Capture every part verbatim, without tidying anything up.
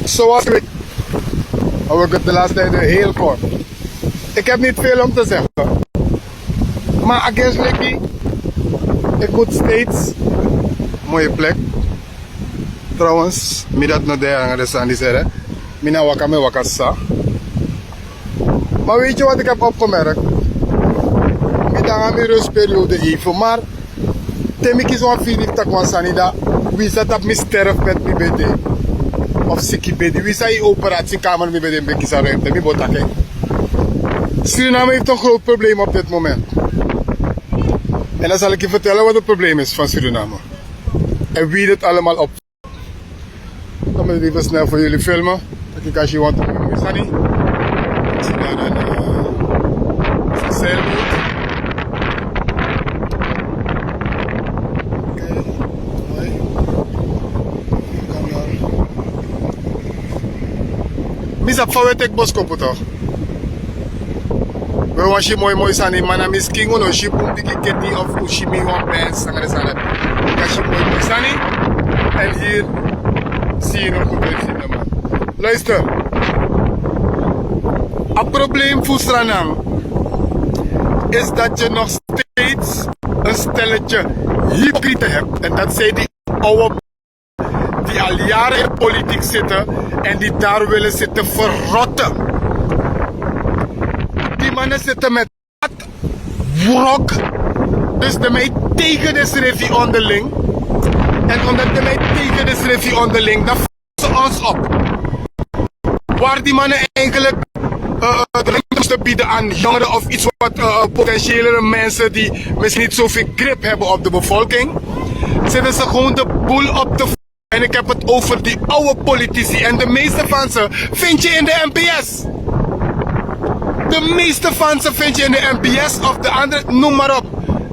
Zoals ik, maar we kunnen de laatste tijden heel kort. Ik heb niet veel om te zeggen. Maar against Licky, ik moet steeds mooie plek. Trouwens, mi dat no de anga de sani sere. Mi na waka me waka sa. Maar weet je wat ik heb opgemerkt? Mi danga mi rustperiode even, maar te mi kisi wan fini taki wan sani, dan wi sa tapu mi sterfbed mi ben de, of siki bedi, wi sa ini operatiekamer mi ben de, mi ben kisi a ruimte, mi bo taki. Suriname heeft een groot probleem op dit moment. En dan zal ik je vertellen wat het probleem is van Suriname. En wie dit allemaal op Dan moet ik even snel voor jullie filmen. Dat ik als je want om te sani. Ik zie daar een, eh, een zeilboot. Oké, mooi. Kan dan. Mi sabi fa wi e teki boskopu toch. We wan si moi moi sani, ma na mi skin un no si bun bigi keti of un si mi wan pens sanga de sani. Bika si moi moi sani. En hier zie je nog goed uitziende man. Luister. A probleem fu Sranan is dat je nog steeds een stelletje hypocrieten hebt. En dat zijn die oude die al jaren in politiek zitten en die daar willen zitten verrotten. Die mannen zitten met wrok. Dus de mij tegen de sriffie onderling. En omdat de mij tegen de sriffie onderling, dan fokken ze ons op. Waar die mannen eigenlijk eh, de ruimte moesten bieden aan jongeren of iets wat eh, potentiëlere mensen die misschien niet zoveel grip hebben op de bevolking, zitten ze gewoon de boel op te. En ik heb het over die oude politici. En de meeste van ze vind je in de N P S. De meeste van ze vind je in de N P S of de andere, noem maar op.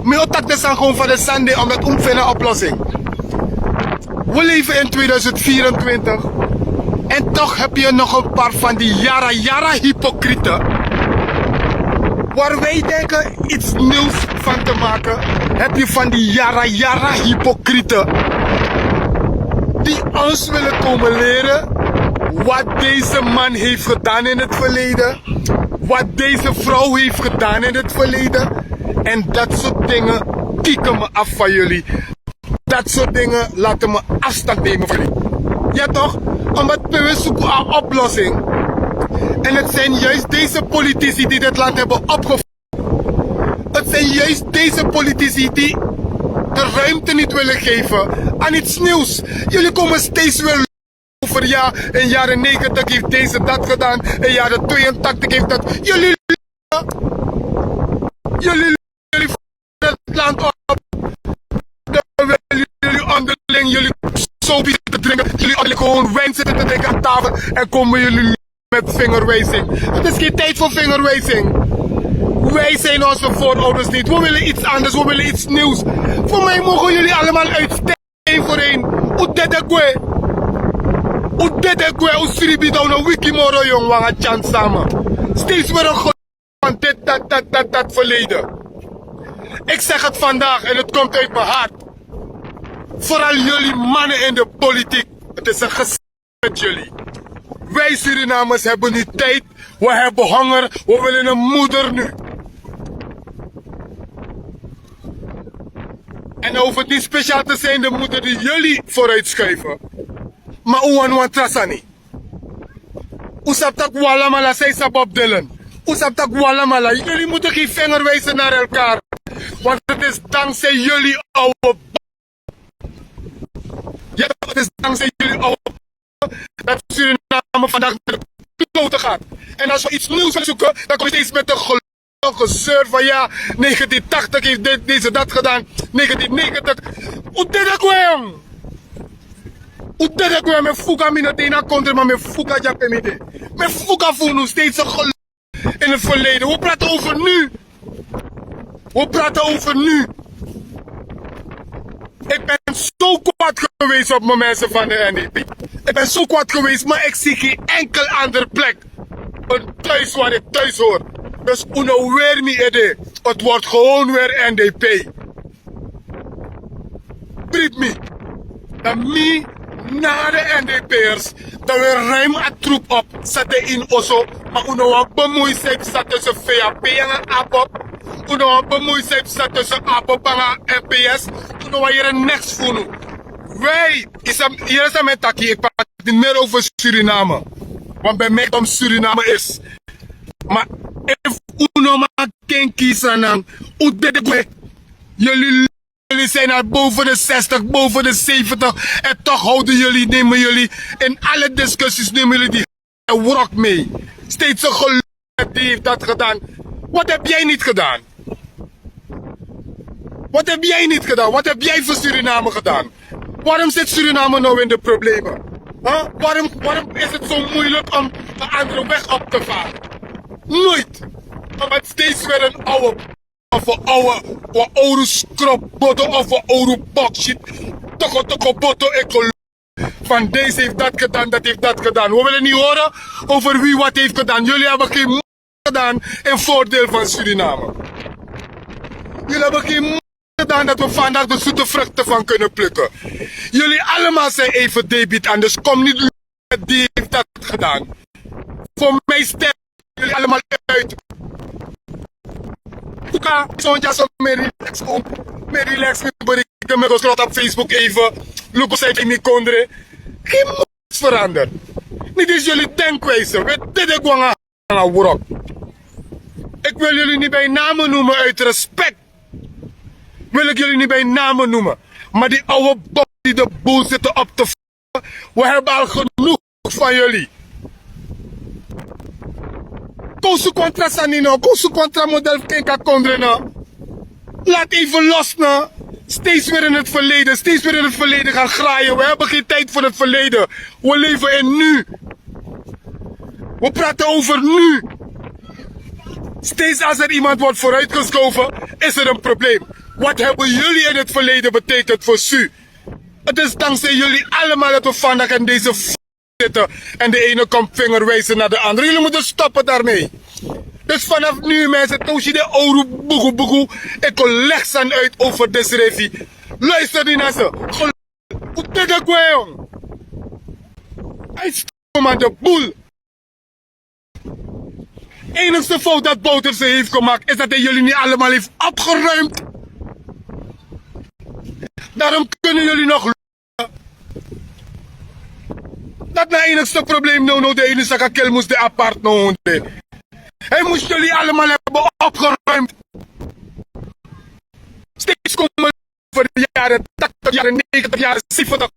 Mi o taki den sani gewoon van de Sunday, omdat un mus feni a oplossing. We leven in tweeduizend vierentwintig en toch heb je nog een paar van die yara yara hypocrieten. Waar wij denken iets nieuws van te maken, heb je van die yara yara hypocrieten die ons willen komen leren wat deze man heeft gedaan in het verleden, wat deze vrouw heeft gedaan in het verleden. En dat soort dingen kicken me af van jullie. Dat soort dingen laten me afstand nemen van jullie. Ja toch? Omdat we zoeken een oplossing. En het zijn juist deze politici die dit land hebben opgevoerd. Het zijn juist deze politici die de ruimte niet willen geven aan iets nieuws. Jullie komen steeds weer over, ja, in jaren negentig heeft deze dat gedaan, in jaren tweeëntachtig heeft dat. Jullie, jullie, jullie het land op. Dan willen jullie onderling, jullie zo te drinken, jullie onderling gewoon wijn zitten te drinken aan tafel en komen jullie met vingerwijzing. Het is geen tijd voor vingerwijzing. Wij zijn onze voorouders niet. We willen iets anders, we willen iets nieuws. Voor mij mogen jullie allemaal uitsterven. Eén voor één. Un dede gwe. Un dede gwe, un sribi dan un no wiki moro, yong, wan a chance samen. Steeds weer een ge- van dit, dat, dat, dat, dat verleden. Ik zeg het vandaag en het komt uit mijn hart. Vooral jullie mannen in de politiek. Het is een ges- met jullie. Wij Surinamers hebben nu tijd. We hebben honger. We willen een moeder nu. En dan hoeft het niet speciaal te zijn de moeder die jullie vooruit schuiven. Maar un wani wan tra sani. Un sabi taki un alamala san yu sabi op Dylan. Un sabi taki un alamala. Jullie moeten geen vinger wijzen naar elkaar. Want het is dankzij jullie oude Ja, het is dankzij jullie oude dat Suriname vandaag naar de kloten gaat. En als we iets nieuws willen zoeken, dan kom je steeds met een gelul, gezeur van ja, negentien tachtig heeft dit, deze dat gedaan, negentien negentig. Un dede gwe, yong. Un dede gwe, mi e fuka, mi no de ini a kondre, ma mi e fuka dyape mi de. Mi e fuka fu unu, steeds een gelul in het verleden. We praten over nu. We praten over nu. Ik ben zo kwaad geweest op mijn mensen van de N D P. Ik ben zo kwaad geweest, maar ik zie geen enkel andere plek. Een thuis waar ik thuis hoor. Dus un no weri mi ede. Het wordt gewoon weer N D P. Brief mi. Dan mi Na de N D P'ers, dan we ruim a troep op, sate in oso, maar u no wan bemoei zijn sate ze V A P en een apop. U no wan bemoei zijn sate ze apop en een N P S. U no wan hier niks voor u. Wij, is een, hier is een taki, ik praat niet meer over Suriname. Want bij mij komt Suriname is. Maar if u no man ken kiezen, u dede gwe. Jullie Jullie zijn al boven de zestig, boven de zeventig. En toch houden jullie, nemen jullie in alle discussies, nemen jullie die wrok mee. Steeds een geluk die heeft dat gedaan. Wat heb jij niet gedaan? Wat heb jij niet gedaan? Wat heb jij voor Suriname gedaan? Waarom zit Suriname nou in de problemen? Huh? Waarom, waarom is het zo moeilijk om een andere weg op te varen? Nooit. Omdat steeds weer een oude of een oude, een oude schrap boto of een oude bokshit. Toko toko boto ekolo. Van deze heeft dat gedaan, dat heeft dat gedaan. We willen niet horen over wie wat heeft gedaan. Jullie hebben geen moeite gedaan in voordeel van Suriname. Jullie hebben geen moeite gedaan dat we vandaag de zoete vruchten van kunnen plukken. Jullie allemaal zijn even debiet, anders kom niet die heeft dat gedaan. Voor mij sterft jullie allemaal uit. Tuka, Sonja, zo meer relax, meer relax, meer berichten, meer gesloten op Facebook even. Luku zei tegen mi kondre. Geen moed veranderd. Niet eens jullie denkwijze. We deden gewoon aan wrok. Ik wil jullie niet bij namen noemen uit respect. Wil ik jullie niet bij namen noemen. Maar die oude bok die de boel zitten op te We hebben al genoeg van jullie. Kosu contra Sanino, kosu contra model Kenka Kondre, no. Laat even los, no. Steeds weer in het verleden, steeds weer in het verleden gaan graaien. We hebben geen tijd voor het verleden. We leven in nu. We praten over nu. Steeds als er iemand wordt vooruitgeschoven, is er een probleem. Wat hebben jullie in het verleden betekend voor Su? Het is dankzij jullie allemaal dat we vandaag in deze f-, zitten. En de ene komt vinger wijzen naar de andere. Jullie moeten stoppen daarmee. Dus vanaf nu, mensen, toshi de oru bugu bugu. Ik leg zijn uit over deze revi. Luister niet naar ze. Gel-, hoe dit ook weer, jong. Hij is man de boel. Enigste fout dat Bouterse heeft gemaakt is dat hij jullie niet allemaal heeft opgeruimd. Daarom kunnen jullie nog l-, dat na enigste probleem no no de enigste kakel moest de apart no honde. Hij moest jullie allemaal hebben opgeruimd. Steeds komen voor de jaren tachtig, jaren negentig, jaren zeventig.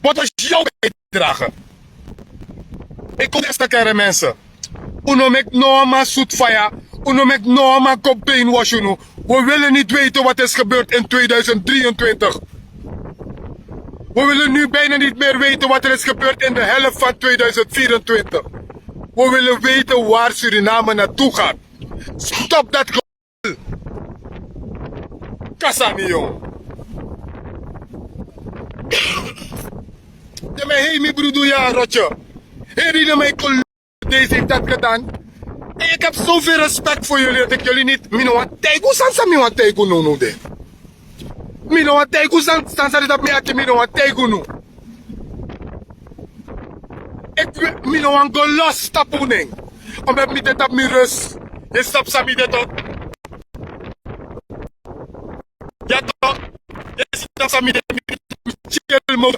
Wat was jouw bijdrage? Ik kom eerst naar mensen. Uno mek no man zoet faya. Uno mek no man kop brainwash uno. We willen niet weten wat is gebeurd in tweeduizend drieëntwintig. We willen nu bijna niet meer weten wat er is gebeurd in de helft van tweeduizend vierentwintig. We willen weten waar Suriname naartoe gaat. Stop dat Kasami, jong. De me hei mi brudu ya rotje. Heri de me kol deze heeft dat gedaan. En ik heb zoveel respect voor jullie dat ik jullie niet, mi no wan taigu sansa mi wan taigu no no de. Mi no wan taigu san-, sansa dat mi aki mi no wan taigu no. Ik wi-, mi no wan go los tapu nen. Omdat mi de tap mi rus. Je stap sa mi de tot. Ja toch? Je stap sa mi de mi chill mo.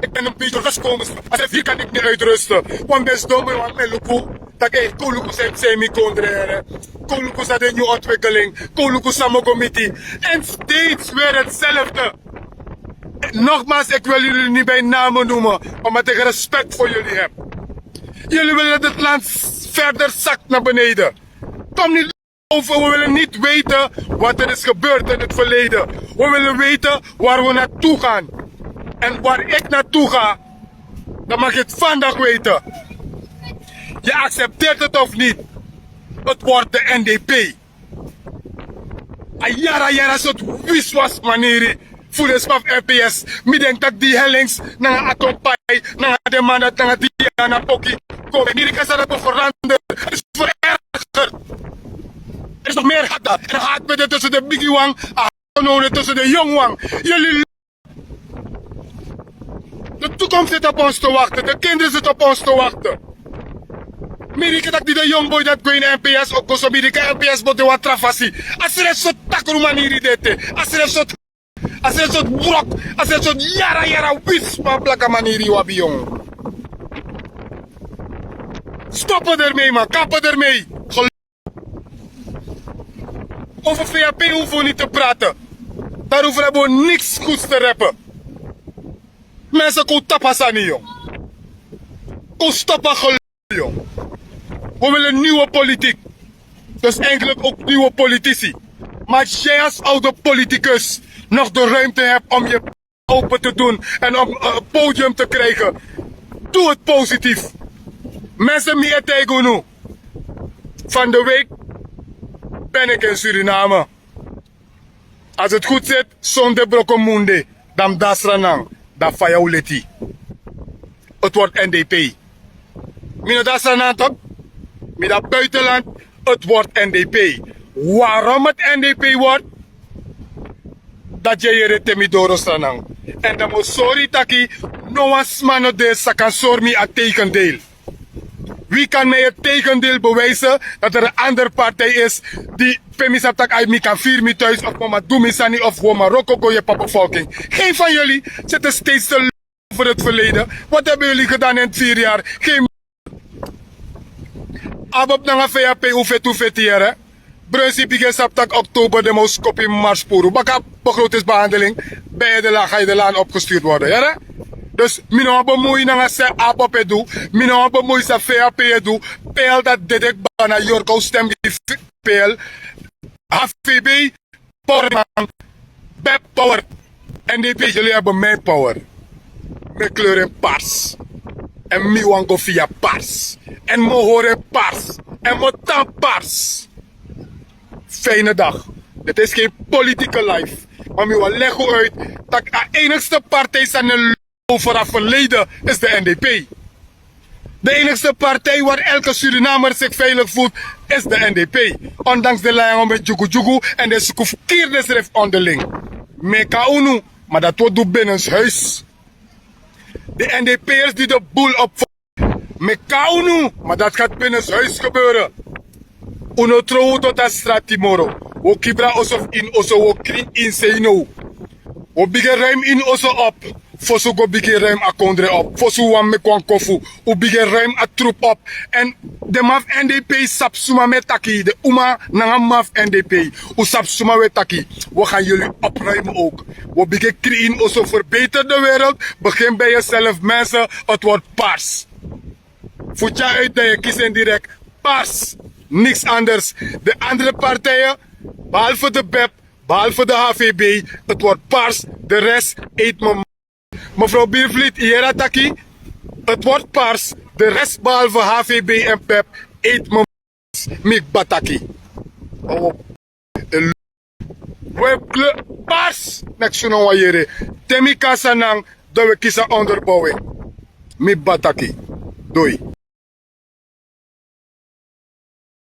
Ik ben een beetje rustkomers. Als hij hier kan ik niet uitrusten. Want best dom, want mijn luku. Dat ik kon luku zijn, zijn mi kondrere. Kon luku zijn de nieuwe ontwikkeling. Kon luku samen committee. En steeds weer hetzelfde. Nogmaals, ik wil jullie niet bij namen noemen, omdat ik respect voor jullie heb. Jullie willen dat het land verder zakt naar beneden. Kom niet over, we willen niet weten wat er is gebeurd in het verleden. We willen weten waar we naartoe gaan. En waar ik naartoe ga, dan mag je het vandaag weten. Je accepteert het of niet. Het wordt de N D P. A yara yara sort wiswas maniri fu den sma fu F P S. Mi denki tak' di Hellings nanga Atompai nanga den man dati nanga Diana Poki kon ben niri kasa dati ben verander. Het is verergerd. Er is nog meer haat daar. En haat met de tussen de bigi wan, a haat no de tussen de jong wan. Jullie Om zit op ons te wachten, de kinderen zitten op ons te wachten. Miriki tak di de young boy dat go in N P S ook zo miriki N P S bo de watra fasi. Asref so takru maniri dete. Asref so asref so brok. Asref so yara yara wits man blaka maniri wabi young. Stoppen ermee man, kappen ermee. Over V H P hoeven we niet te praten. Daarover hebben we niks goeds te rappen. Mensen, kon tappen sani, jong. Kon stoppen gelul, jong. We willen nieuwe politiek. Dus eigenlijk ook nieuwe politici. Maar als jij als oude politicus nog de ruimte hebt om je open te doen en om een podium te krijgen, doe het positief. Mensen, mi e taigi unu. Van de week ben ik in Suriname. Als het goed zit, zonde broko munde, dan dasranan, dan faya uleti. Het wordt N D P. Mi no dasranan toch? Mi dat buitenland, het wordt N D P. Waarom het N D P wordt? Dat je hier te mi doro sranan. En dan moet sorry taki, no wan sma no de sa kan sori mi a tegendeel. Wie kan mij het tegendeel bewijzen dat er een andere partij is die pe mi sabi tak' ai mi kan firi mi thuis of mama du mi sani of wan Marokko go yepa bevolking? Geen van jullie zitten steeds te lullen over het verleden. Wat hebben jullie gedaan in het vier jaar? Geen. Abop nanga V H P ufeti ufeti yere. Brunsi bigin sabi tak' oktober den mus kopi marspuru baka begrotingsbehandeling. Ben je de laan ga je de laan opgestuurd worden yere. Dus mi no wan bemui nanga san Abop e du. Mi no wan bemui san V H P e du. Pl dat dedek bana yorko stem gi pl. H V B, powerman, bep power. N D P, jullie hebben mijn power. Mijn kleur in pars. En mi wan go via pars. En mi hori in pars. En mi tan pars. Fijne dag. Dit is geen politieke life. Maar mi wan leg u uit dat de enigste partij zijn over haar verleden is de N D P. De enigste partij waar elke Surinamer zich veilig voelt, is de N D P. Ondanks de layango met djugu djugu en de suku verkeerde schrift onderling. Meka unu, maar dat wordt doet binnenshuis. De N D P'ers die de boel op. Meka unu, maar dat gaat binnenshuis gebeuren. Unu trouw tot a strati moro. Wo kibra oso in oso wo kring in seino. Wo bigin ruim in oso op. Fosu go bigin ruim a kondre op. Fosu wan meki wan kofu. U bigin ruim a troep op. En de maf N D P sabi suma mi e taki. De uma nanga maf N D P. U sabi suma we taki. We gaan jullie opruimen ook. We bigin kring in oso verbeter de wereld. Begin bij jezelf mensen. Het wordt pars. Fu tya uit dan ye kisi en direk. Pars. Niks anders. De andere partijen, behalve de bep, behalve de H V B, het wordt pars. De rest eet me. Mevrouw Birvliet, yera taki. Het wordt pars. De rest behalve H V B en bep eet me. Mik bataki. We kleur pars. Neksuno wan yere. Te mi kasa nan. Dan we kisi a onderbouwing. Mi bataki. Doi.